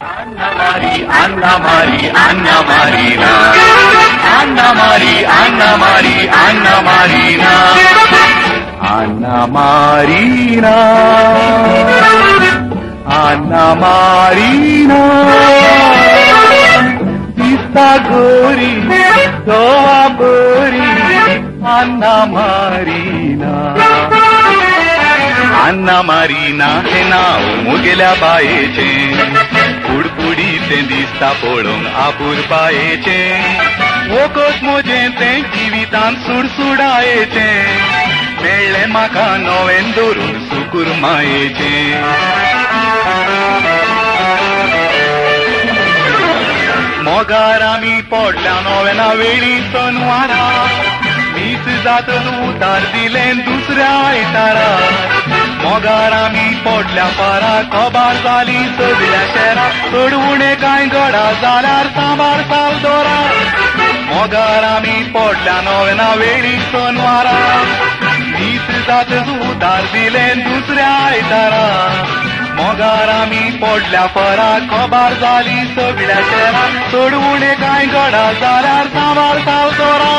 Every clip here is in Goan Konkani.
Anna Mari, Anna Marina, Anna Mari, Anna Mari, Anna Marina, Anna Marina, Anna Marina, दिसता गोरी गोवा बरी अन्ना मारिना. अन्ना मारिना हें नांव मुगेल्या बायेचें, कुडकुडीतें दिसता पळोवंक आपुरपायेचें, वखद म्हजें तें जिवितान सुडसुडायेचें, मेळ्ळें म्हाका नवें दवरून सुकूर मायेचें. मोगार आमी पडल्या नव्याना वेळी सनवारा, मीस जातच उतार दिलें दुसऱ्या आयतारा. मोगार आमी पडल्या पारा, खबर जाली सगल्या शेरा, चड उणें कांय घडा जाल्यार सांबार सालदोरा. मोगार आमी पडल्या नव्याना वेळी सनवारा, मीस जातच उतार दिलें दुसऱ्या आयतारा. मोगार आमी पडल्या परा, खबर जाली सगल्या शेरा, चड उणें कांय घडा जाल्यार सांबार सालदोरा.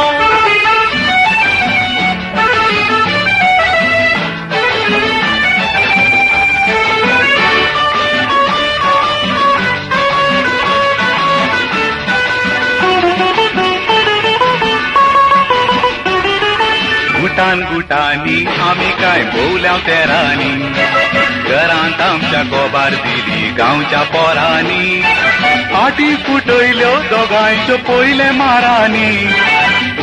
गुटान गुटांनी आमी कांय भोवल्या तेरांनी, घरांत आमच्या गोबार दिली गांवच्या पोरांनी, फाटी फुटयल्यो दोगांयच्यो पयले मारांनी,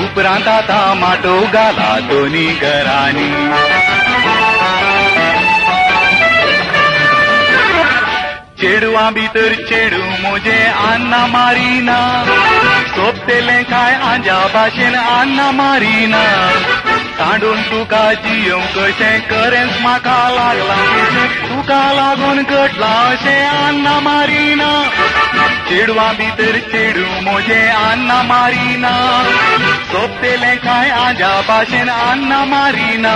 उपरांत आतां माटोव घाला दोनी घरांनी. चेडवां भितर चेडूं म्हजें अन्ना मारिना, सोंपतलें कांय आंज्या भाशेन अन्ना मारिना, सांडून तुका जियोवंक कशें करेंच म्हाका लागलां पिशें, तुका लागून घडलां अशें अन्ना मारिना. चेडवां भितर चेडूं म्हजें अन्ना मारिना, सोंपतलें कांय आंज्या भाशेन अन्ना मारिना,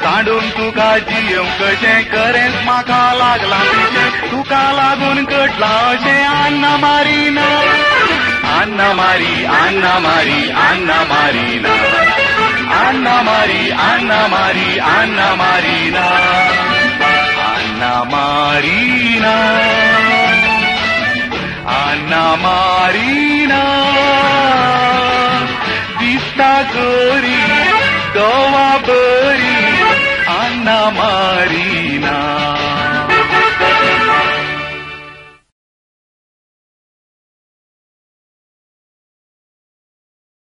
सांडून तुका जियोवंक कशें करेंच म्हाका लागलां पिशें, तुका लागून घडलां अशें अन्ना मारिना. अन्ना मारी, अन्ना मारी, अन्ना मारिना, अन्ना मारी, अन्ना मारी, अन्ना मारिना, अन्ना मारिना, अन्ना मारिना, दिसता गोरी गोवा बरी अन्ना मारी.